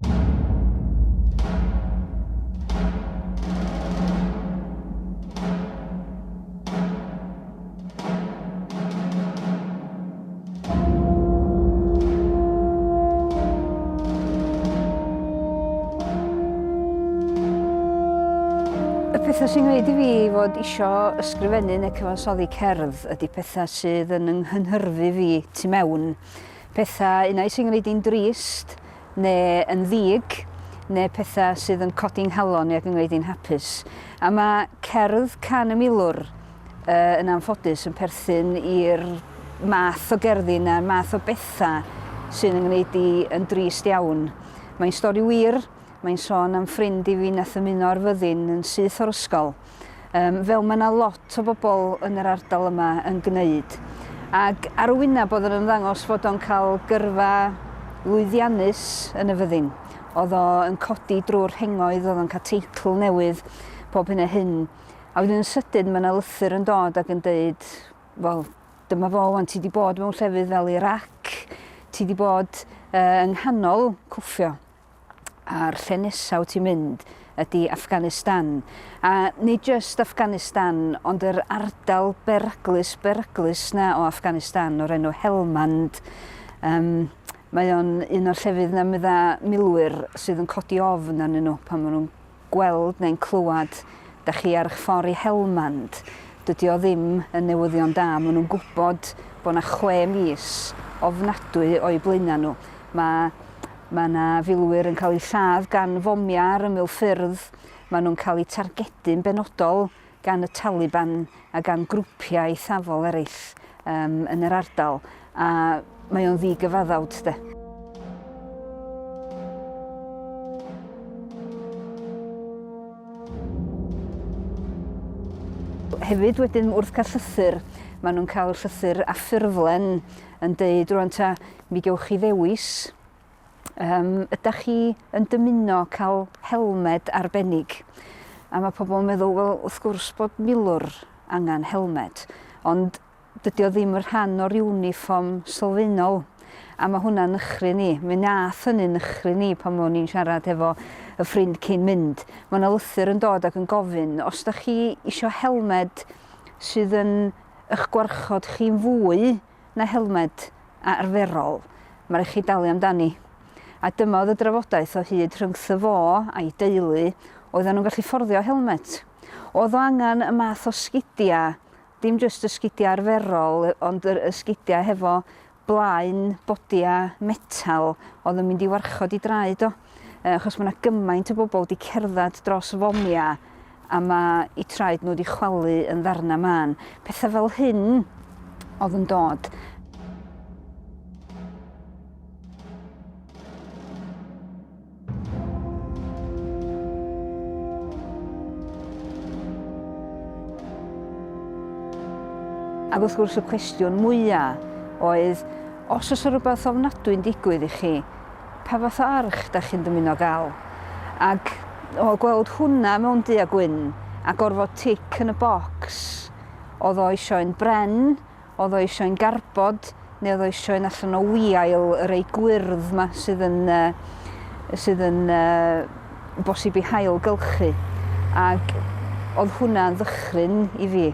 Y pethau sy'n gwneud i fi fod isio ysgrifennu neu cyfansoddi cerdd ydy pethau sydd yn yng nghynhyrfu fi tu mewn. Pethau unai sy'n gwneud i'n drist neu yn ddig, neu pethau sydd yn codi nghalon i ac yn gwneud i'n hapus. A mae cerdd Cân y Milwr uh, yn anffodus yn perthyn i'r math o gerddi na'r math o bethau sydd yn gwneud i yn drist iawn. Mae'n stori wir, mae'n sôn am ffrind i fi nath ymuno â'r fyddin yn syth o'r ysgol. Um, fel mae yna lot o bobl yn yr ardal yma yn gwneud. Ac ar y wyneb oedd yn ymddangos fod o'n cael gyrfa lwyddiannus yn y fyddin. Oedd o yn codi drwy'r rhengoedd, oedd o'n cael teitl newydd, pob hyn a hyn. A wedyn yn sydyn mae yna lythyr yn dod ac yn deud, wel, dyma fo wan, ti di bod mewn llefydd fel Iraq, ti di bod uh, yng nghanol cwffio. A'r lle nesa wyt ti'n mynd ydy Afghanistan. A nid jyst Afghanistan, ond yr ardal beryglus, beryglus na o Afghanistan o'r enw Helmand. Um, mae o'n un o'r llefydd na medda milwyr sydd yn codi ofn arnyn nhw pan maen nhw'n gweld neu'n clywed da chi ar eich ffordd i Helmand. Dydy o ddim yn newyddion da. Maen nhw'n gwybod bod yna chwe mis ofnadwy o'u blaenau nhw. Mae Mae yna filwyr yn cael eu lladd gan fomiau ar ymyl ffyrdd, maen nhw'n cael eu targedu'n benodol gan y Taliban a gan grwpiau eithafol eraill um, yn yr ardal, a mae o'n ddigyfaddawd de. Hefyd wedyn wrth cael llythyr, maen nhw'n cael llythyr a ffurflen yn deud rwan ta mi gewch chi ddewis um, ydych chi yn dymuno cael helmed arbennig? A mae pobl yn meddwl, wel, wrth gwrs bod milwr angen helmed, ond dydy o ddim yn rhan o'r uniform sylfaenol. A mae hwnna'n nychry ni. Mi nath hynny nychry ni pan o'n i'n siarad efo y ffrind cyn mynd. Mae yna lythyr yn dod ac yn gofyn, os da chi isio helmed sydd yn eich gwarchod chi'n fwy na helmed arferol, mae rhaid chi dalu amdani. A dyma oedd y drafodaeth o hyd rhyngtho fo a'i deulu, oedden nhw'n gallu fforddio helmet. Oedd o angen y math o sgidiau, dim jyst y sgidiau arferol, ond yr y sgidiau hefo blaen bodiau metal oedd yn mynd i warchod i draed o. Achos mae yna gymaint o bobl wedi cerdded dros fomiau a mae eu traed nhw wedi chwalu yn ddarnau mân. Pethau fel hyn oedd yn dod. Ac wrth gwrs y cwestiwn mwyaf oedd, os oes rhywbeth ofnadwy'n digwydd i chi, pa fath o arch da chi'n dymuno gael? Ac o gweld hwnna mewn du a gwyn a gorfod tic yn y bocs, oedd o eisiau un bren, oedd o eisiau un garbod, neu oedd o eisiau un allan o wiail y rei gwyrdd ma sydd yn, uh, sydd yn uh, bosib i hail gylchu. Ac oedd hwnna'n ddychryn i fi.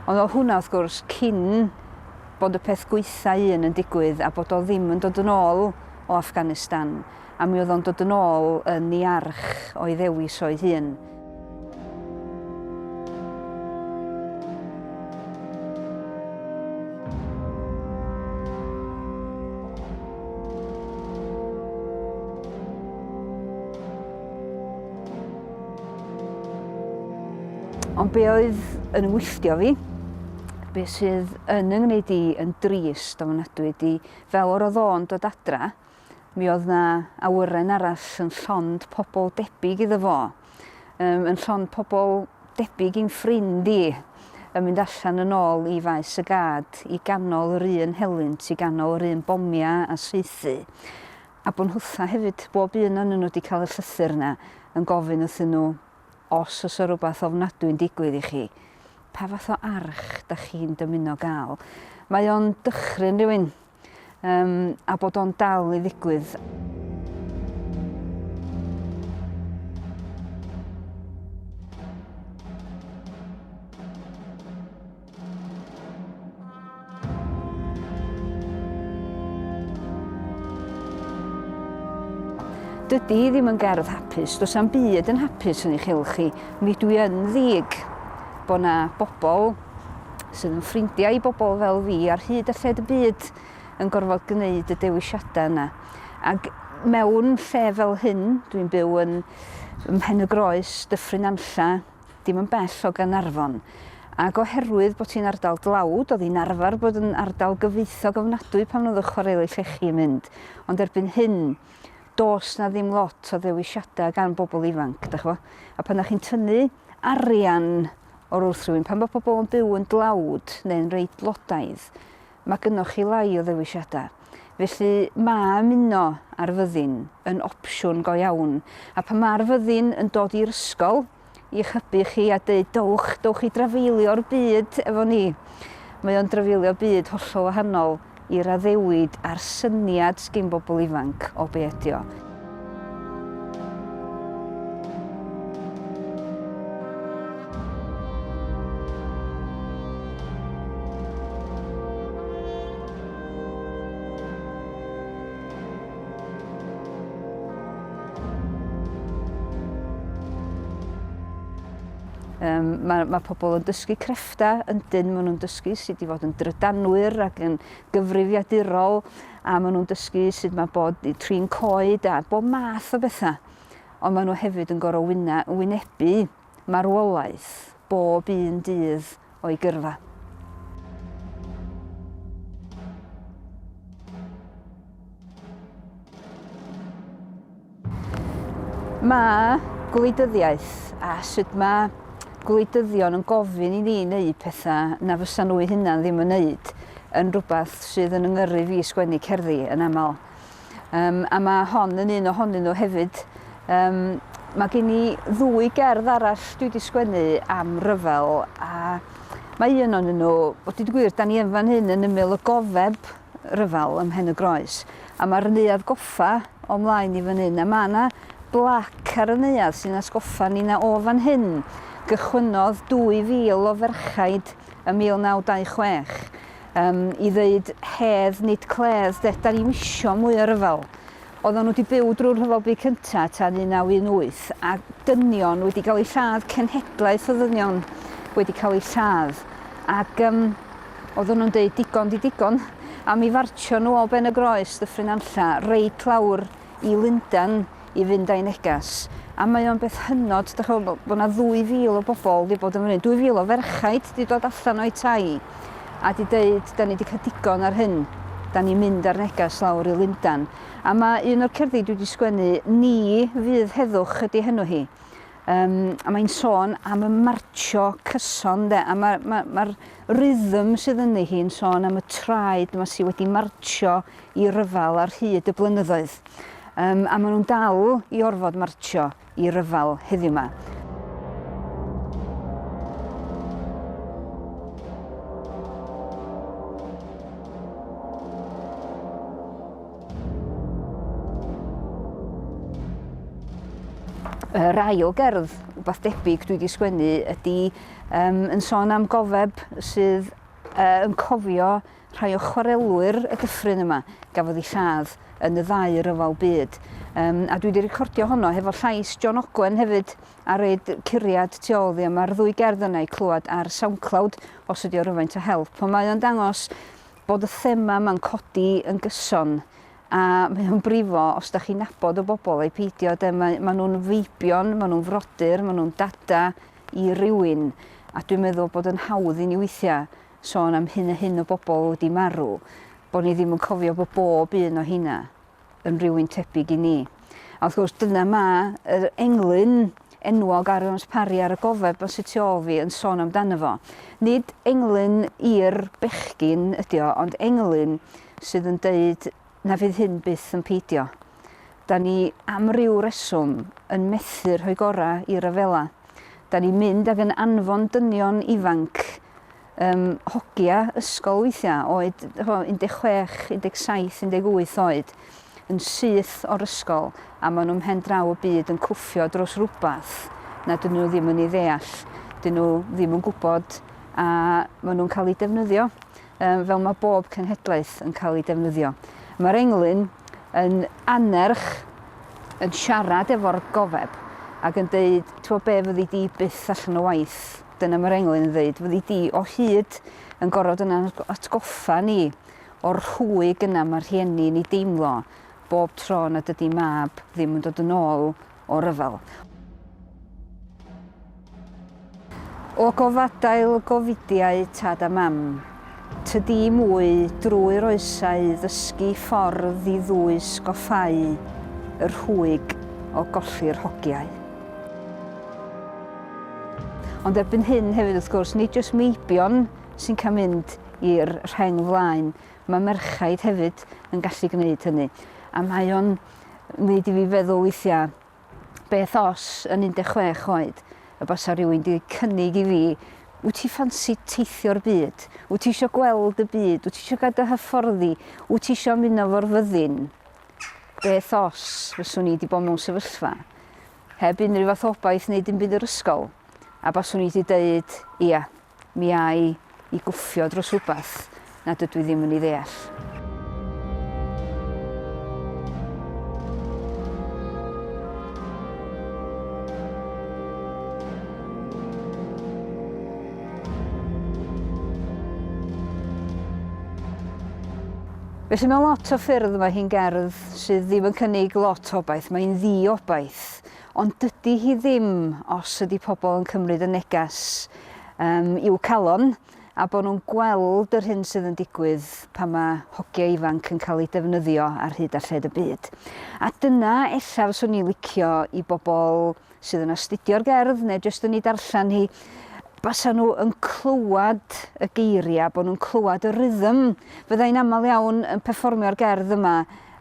Ond oedd hwnna wrth gwrs cyn bod y peth gwaetha un yn digwydd a bod o ddim yn dod yn ôl o Afghanistan, a mi oedd o'n dod yn ôl yn ei arch o'i ddewis o'i hun. Ond be oedd yn wylltio fi, be sydd yn yng ngwneud i yn drist ofnadwy ydi, fel yr oedd o'n dod adra, mi oedd na awyren arall yn llond pobl debyg iddo fo, um, yn llond pobl debyg i'n ffrind i, yn mynd allan yn ôl i faes y gad, i ganol yr un helynt, i ganol yr un bomiau a saethu. A bod nhwtha hefyd, bob un ohonyn nhw wedi cael y llythyr yna yn gofyn wrthyn nhw os oes o rhywbeth ofnadwy'n digwydd i chi, pa fath o arch da chi'n dymuno gael? Mae o'n dychryn rhywun, um, a bod o'n dal i ddigwydd. Dydy hi ddim yn gerdd hapus, does 'na'm byd yn hapus yn ei chylch hi. Mi dwi yn ddig bod 'na bobl sydd yn ffrindiau i bobl fel fi ar hyd a lled y byd yn gorfod gwneud y dewisiadau yna. Ac mewn lle fel hyn, dwi'n byw yn ym Mhen-y-groes, Dyffryn Nantlle, dim yn bell o Gaernarfon. Ac oherwydd bod hi'n ardal dlawd, oedd hi'n arfer bod yn ardal gyfoethog ofnadwy pan oedd y chwareli llechi yn mynd, ond erbyn hyn, does 'na ddim lot o ddewisiadau gan bobl ifanc, dach ch'bo'. A pan 'dach chi'n tynnu arian o'r wrth rhywun, pan mae pobl yn byw yn dlawd neu'n reit dlodaidd, mae gynnoch chi lai o ddewisiadau. Felly mae ymuno â'r fyddin yn opsiwn go iawn. A pan mae'r fyddin yn dod i'r ysgol i'ch hybu chi a deud dowch, dowch i drafeilio'r byd efo ni, mae o'n drafeilio byd hollol wahanol i'r addewid a'r syniad sgin bobl ifanc o be ydi o. Um, mae, mae pobl yn dysgu crefftau yndyn, maen nhw'n dysgu sut i fod yn drydanwyr ac yn gyfrifiadurol, a maen nhw'n dysgu sut mae bod i trin coed a bob math o bethau. Ond maen nhw hefyd yn gorfod wyna, wynebu marwolaeth bob un dydd o'i gyrfa. Mae gwleidyddiaeth a sut mae gwleidyddion yn gofyn i ni wneud pethau na fysa nhw eu hunain ddim yn wneud yn rhywbeth sydd yn yngyrru fi sgwennu cerddi yn aml. Um, a mae hon yn un ohonyn nhw hefyd. Um, mae gen i ddwy gerdd arall dwi wedi sgwennu am ryfel a mae un ohonyn nhw, o dweud y gwir, da ni yn fan hyn yn ymyl y gofeb ryfel ym Mhen y Groes a mae'r neuadd goffa o mlaen i fan hyn a mae yna blac ar y neuadd sy'n atgoffa ni na o fan hyn gychwynnodd 2,000 o ferchaid ym 1926 um, i ddeud hedd nid cledd, de, da ni'm isio mwy o ryfel. Oedden nhw wedi byw drwy'r rhyfel byd cyntaf tan 1918 a dynion wedi cael eu lladd, cenhedlaeth o ddynion wedi cael eu lladd. Ac um, oedden nhw'n deud digon di digon, a mi fartio nhw o Ben y Groes, Dyffryn Nantlle, reit lawr i Lundain i fynd a'i neges. A mae o'n beth hynod, dych chi'n gwybod, bod yna 2,000 o bobl wedi bod yn fan hyn, 2,000 o ferchaid wedi dod allan o'i tai a wedi deud, da ni wedi cael digon ar hyn, da ni'n mynd ar neges lawr i Lundain. A mae un o'r cerddi dwi wedi sgwennu, Ni fydd heddwch ydy henw hi. Um, a mae'n sôn am y martio cyson, de, a mae'r ma, ma, ma rhythm sydd ynddi hi'n sôn am y traed yma sydd wedi martio i ryfel ar hyd y blynyddoedd. Um, a maen nhw'n dal i orfod martio i ryfel heddiw yma. Yr ail gerdd, rhywbeth debyg dwi wedi sgwennu, ydy um, yn sôn am gofeb sydd uh, yn cofio rhai o chwarelwyr y dyffryn yma gafodd eu lladd yn y ddau ryfel byd. Um, a dwi wedi recordio honno hefo llais John Ogwen hefyd a reid curiad tu ôl iddi. Mae'r ddwy gerdd yna i clywed ar SoundCloud os ydy o rywfaint o help. Ond mae o'n dangos bod y thema yma'n codi yn gyson a mae o'n brifo os da chi'n nabod y bobl ai peidio de mae, ma nhw'n feibion, maen nhw'n frodyr, maen nhw'n dada i rywun a dwi'n meddwl bod yn hawdd i ni weithiau sôn am hyn a hyn o bobl wedi marw, bod ni ddim yn cofio bod bob un o hynna yn rhywun tebyg i ni. A wrth gwrs, dyna mae yr englyn enwog Arons Parry ar y gofeb yn sydd tu ôl fi yn sôn amdano fo. Nid englyn i'r bechgyn ydi o, ond englyn sydd yn deud na fydd hyn byth yn peidio. Da ni am ryw reswm yn methu rhoi gorau i ryfela. Da ni'n mynd ag yn anfon dynion ifanc, um, hogia ysgol weithiau, oed 16, 17, 18 oed, yn syth o'r ysgol, a maen nhw'n mhen draw y byd yn cwffio dros rhywbeth na dyn nhw ddim yn ei ddeall, dyn nhw ddim yn gwybod, a maen nhw'n cael eu defnyddio, um, fel mae bob cenhedlaeth yn cael ei defnyddio. Mae'r englyn yn annerch yn siarad efo'r gofeb ac yn deud, ti'n be, fyddi di byth allan o waith. Dyna mae'r englyn yn dweud, fyddi di o hyd yn gorfod yna atgoffa ni o'r rhwyg yna mae rhieni'n ei deimlo bob tro nad ydy mab ddim yn dod yn ôl o ryfel. O gofadail gofidiau tad a mam, Tydi mwy drwy'r oesau ddysgu ffordd i ddwys goffáu y rhwyg o golli'r hogiau. Ond erbyn hyn hefyd wrth gwrs, nid jyst meibion sy'n cael mynd i'r rheng flaen, mae merchaid hefyd yn gallu gwneud hynny. A mae o'n wneud i fi feddwl weithiau, beth os yn 16 oed y basa rhywun wedi cynnig i fi, wyt ti ffansi teithio'r byd? Wyt ti eisiau gweld y byd? Wyt ti eisiau gael dy hyfforddi? Wyt ti eisiau ymuno fo'r fyddin? Beth os fyswn i wedi bod mewn sefyllfa heb unrhyw fath o obaith neu dim byd yr ysgol, a baswn i wedi deud, ia, Mi a i i gwffio dros rhywbeth nad ydw i ddim yn ei ddeall. Felly mewn lot o ffyrdd mae hi'n gerdd sydd ddim yn cynnig lot o obaith, mae'n ddi-obaith. Ond dydy hi ddim os ydy pobl yn cymryd y neges um, i'w calon a bod nhw'n gweld yr hyn sydd yn digwydd pan mae hogiau ifanc yn cael eu defnyddio ar hyd a lled y byd. A dyna ella fyswn i'n licio i bobl sydd yn astudio'r gerdd neu jyst yn ei darllen hi, basa nhw yn clywed y geiriau, bod nhw'n clywed y rhythm. Fyddai'n aml iawn yn perfformio'r gerdd yma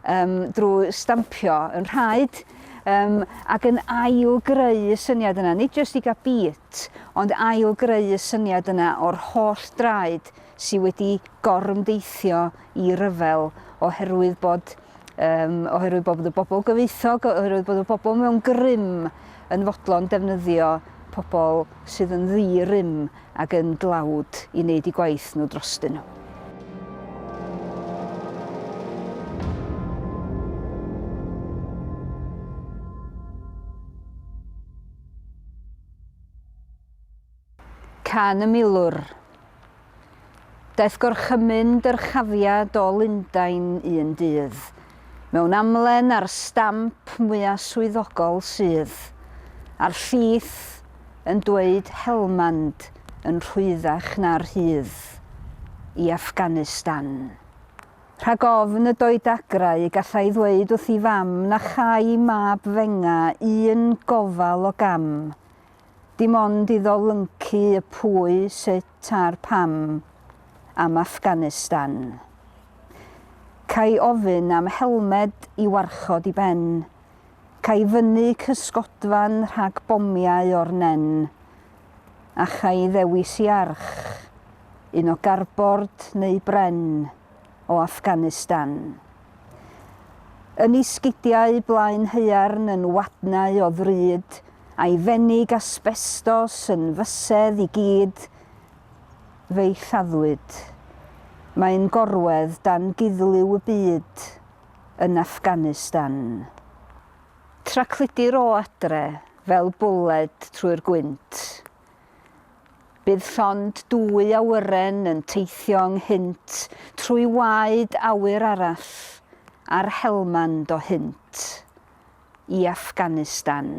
um, drwy stampio yn rhaid um, ac yn ail-greu y syniad yna, nid jyst i gael beat, ond ail-greu y syniad yna o'r holl draed sydd wedi gorymdeithio i ryfel oherwydd bod um, oherwydd bod y bobl gyfoethog, oherwydd bod y bobl mewn grym yn fodlon defnyddio pobl sydd yn ddi-rym ac yn dlawd i wneud eu gwaith nhw drostyn nhw. Cân y Milwr. Daeth gorchymyn dyrchafiad o Lundain un dydd, mewn amlen a'r stamp mwya' swyddogol sydd, a'r llith yn dweud Helmand yn rhwyddach na'r rhydd i Afghanistan. Rhag ofn y doi dagrau gallai ddweud wrth 'i fam na chai mab fenga un gofal o gam, dim ond iddo lyncu y pwy, sut a'r pam am Afghanistan. Cai ofyn am helmed i warchod 'i ben. Ca i fyny cysgodfan rhag bomiau o'r nen, a cha i ddewis i arch, un o garbord neu bren o Afghanistan. Yn ei sgidiau blaen haearn yn wadnau o ddrud, a'i fenig asbestos yn fysedd i gyd, fe'i lladdwyd. Mae'n gorwedd dan guddliw y byd. yn Afghanistan. Tracludir o adre fel bwled trwy'r gwynt. Bydd llond dwy awyren yn teithio ynghynt trwy waed awyr arall a'r Helmand o hynt i Afghanistan.